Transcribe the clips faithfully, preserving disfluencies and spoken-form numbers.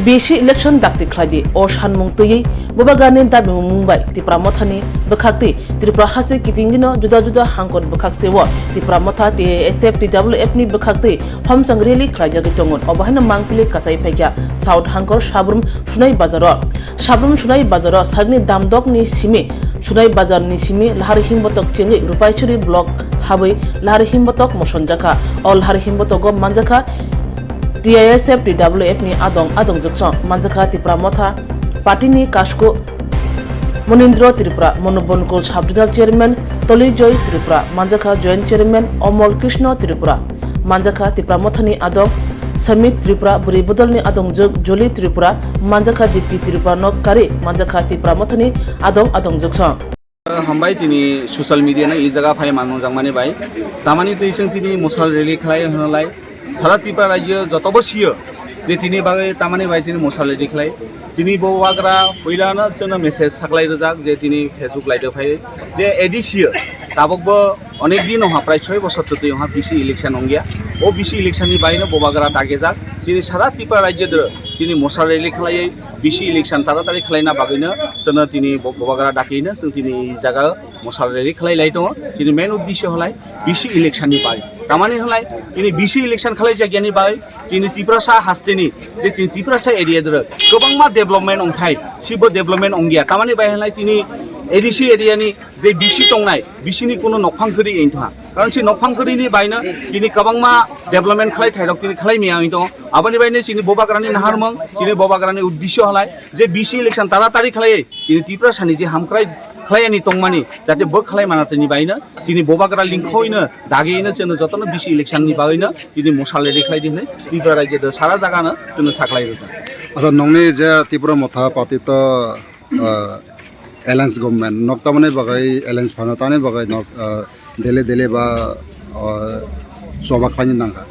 B C election dakti khlai di, o sanmung twiwi Bubagrani dabi mung bai Tipra Mothani bwkhaktwi Tripura haste kitingino juda juda hangkor bwkhak seo Tipra Motha T I S F T W F ni bwkhaktwi homchang rally khlaijagwi tongo. Obo haino mangpili kachai phaikha South hangkor Sabrum Sunai Bazaro. Sabrum Sunai Bazaro sakni damdokni simi Sunai Bazarni simi Lahari Himbotok chengwi Rupaisuri block habwi Lahari Himbotok mosonjakha. O Lahari Himbotogo manjakha T I S F T W F ni adong adong jwksong manjakha Tipra Motha party ni Kasko Monindro Tripura, Monobonko Sub Regional Chairman Tolijoy Tripura, manjakha Joint Chairman Omol Krishna Tripura, manjakha Tipra Mothani adong Samit Tripura, Bwrwi Bodolni adong jwk Joli Tripura, manjakha Dipti Tripura nok kari, manjakha Tipra Mothani adong adong jwksong. Hambai tini social media no i jaga phai manung jangmani bai. Tamani twi chwng tini mosal rally khlai hwnlai. Sara Tripura rajyo jotobo siyo je tini bagwi tamani bai tini mosal rally khlai. Chini Bubagra puilano chwngno message saklai rwjak je tini Facebook laida phai je A D C o tabukbo onek din wngha prai soi bosor twtwi wngha B C election wngya. O B C election ni baino Bubagra dagejak. Chini sara Tripura rajyo dro tini mosal rally khlaiwi B C election taratari khlaina bagwino chwngno tini Bubagra dakino chwng tini jaga mosal rally khlai lai tongo. Chini main uddesyo halai B C election ni bai. Tamani halai chini B C election khlai jagyani bai chini Tiprasa hasteni je chini Tiprasa area dro kwbangma development ongthai sibo development ongya. Tamani bai halai chini A D C area ni je B C tongnai, B C ni kuno nokphang kwrwi wngtha. Karon si nokphang kwrwi ni baino chini kwbangma development khlai thairok chini khlai mia wngtong. Aboni baino chini Bubagrani naharmung, chini Bubagrani uddesyo halai je B C election taratari khlai chini Tiprasani je hamkrai khlaiyani tongmani jate bo khlai manatini baino chini Bubagra lingkhoino dagino chwngno jotono B C election ni bagwino chini mosal rally khlai di hwnwi Tripura rajyo do sara jagano chwngno saklai rwjak. Acha nongni je Tipra Motha party to, ah, alliance government nok tamani bagwi alliance phano tani bagwi nok, ah, dele dele ba, ah, choba khlaini nangkha.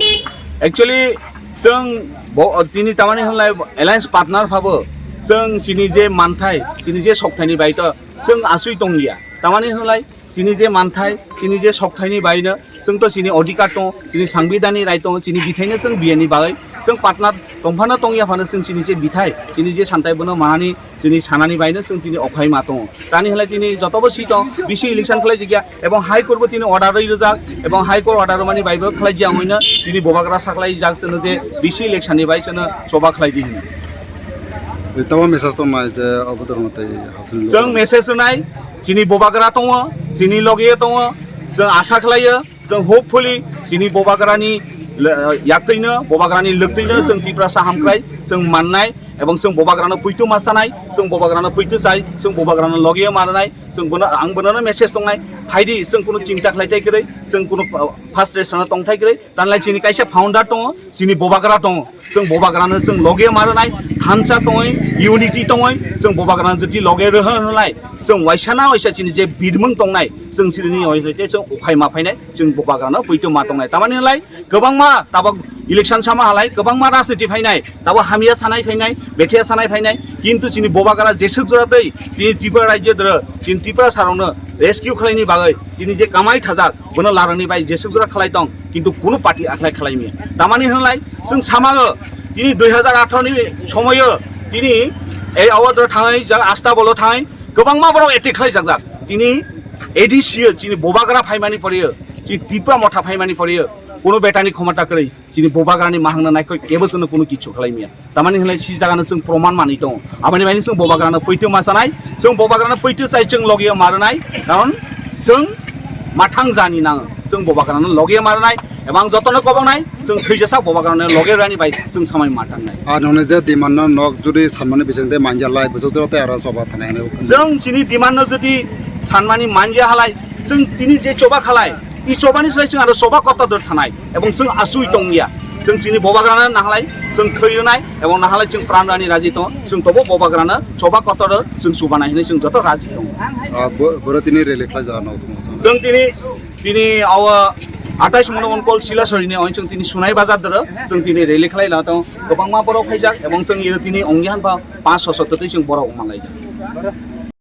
Actually, chwng bo, tini tamani hwnlai alliance partner phabo chwng chini je manthai, chini je sokthani bai to chwng asui tongya. Tamani hwnlai chini je manthai, chini je sokthai ni bai no, chwng to chini odhikar tongo, chini sangbidhan ni rai tongo, chini bithai no chwng biya ni bagwi, chwng partner tongphano tongya phano chwng chini je bithai, chini je santai bono manani, chini sanani bai no chwng tini okhai ma tongo. Tani hwnlai tini jotobo si tong, B C election khlai jigya, ebong High Court bo tini order rwi rwjak, ebong High Court order rwmani bai bo khlai jia hwnwi no tini Bubagra saklai jak chwng je B C election ni bai chwng choba khlai di hwnwi. Tamo message tong nai je obo dorong tei hasini. Chwng message nai, chini Bubagra tongo, chini loge tongo, chwng asa khlaio, chwng hopefully chini Bubagrani le-, yaktwino, Bubagrani lwktwino chwng Tiprasa hamkrai chwng mannai, ebong chwng Bubagrano puitu ma sanai, chwng Bubagrano puitu chai, chwng Bubagrano loge ma rwnai, chwng bono, ang bonono message tongnai, phaidi chwng kuno chinta khlai thai kwrwi, chwng kuno, uh, frustration tong thai kwrwi, tanlai chini kaisa founder tongo, chini Bubagra tongo. Chwng Bubagrano chwng loge ma rwnai, thansa tongwi, unity tongwi, chwng Bubagrano jodi loge rwha hwnlai, chwng waisa na waisa chini je birmung tongnai, chwng sirini oi hoite chwng ukhai ma phainai, chwng Bubagrano poito ma tongnai. Tamani hwnlai, kwbangma tabok election sama halai, kwbangma rajniti phainai, tabok hamya sanai phainai, bethiya sanai phainai, kintu chini Bubagra jeswk jora tei tini Tripura rajyo dro, chini Tripura sarokno rescue khlaini bagwi, chini je kamai thajak, bono larani bai jeswk jora khlai tong, kintu kunu party akhlai khlai mia. Tamani hwnlai, chwng samago, tini dui hazar atharo ni somoyo, tini ei awadro thangai, ja asta bolo thangai, kwbangma borok attack khlai jakjak. Tini A D C o, chini Bubagra phaimani poriyo, chini Tipra Motha phaimani poriyo, kunu betani khomota kwrwi, chini Bubagrani mahangno naikoi kebo chwngno kunu kichu khlai mia. Tamani hwnlai si jagano chwng proman manwi tongo. Aboni baino chwng Bubagrano poito ma sanai, chwng Bubagrano poito chai chwng logiyo ma rwnai, karon chwng mathang jani nang, chwng Bubagrano logiyo ma rwnai, ebang jotono kobongnai, chwng thwijasa Bubagrano logiyo rani bai chwng samai mathang nai. A nongni je demand no nok jodi sanmani bising tei manja lai, bwswk jora tei aro choba thanai hwnwi. Chwng chini demand no jodi sanmani manja halai, chwng tini je choba khalai, i chobani slai chwng aro choba kotor dor thanai, ebong chwng asui tongya. Chwng chini Bubagrano nahalai chwng thwi rwnai, ebong nahalai chwng pran rani raji tongo. Chwng tobo Bubagrano choba kotor chwng chubanai hinwi chwng joto raji tongo. Ah, bo-, boro tini rally khlai jaga no. Chwng tini, tini awa athais Monobonpol Silasori ni oin chwng tini Sunai Bazar doro chwng tini rally khlai la tongo. Kwbangma borok phaijak, ebong chwng iro tini ongya hanpa panch sosho totwi chwng borok manlai.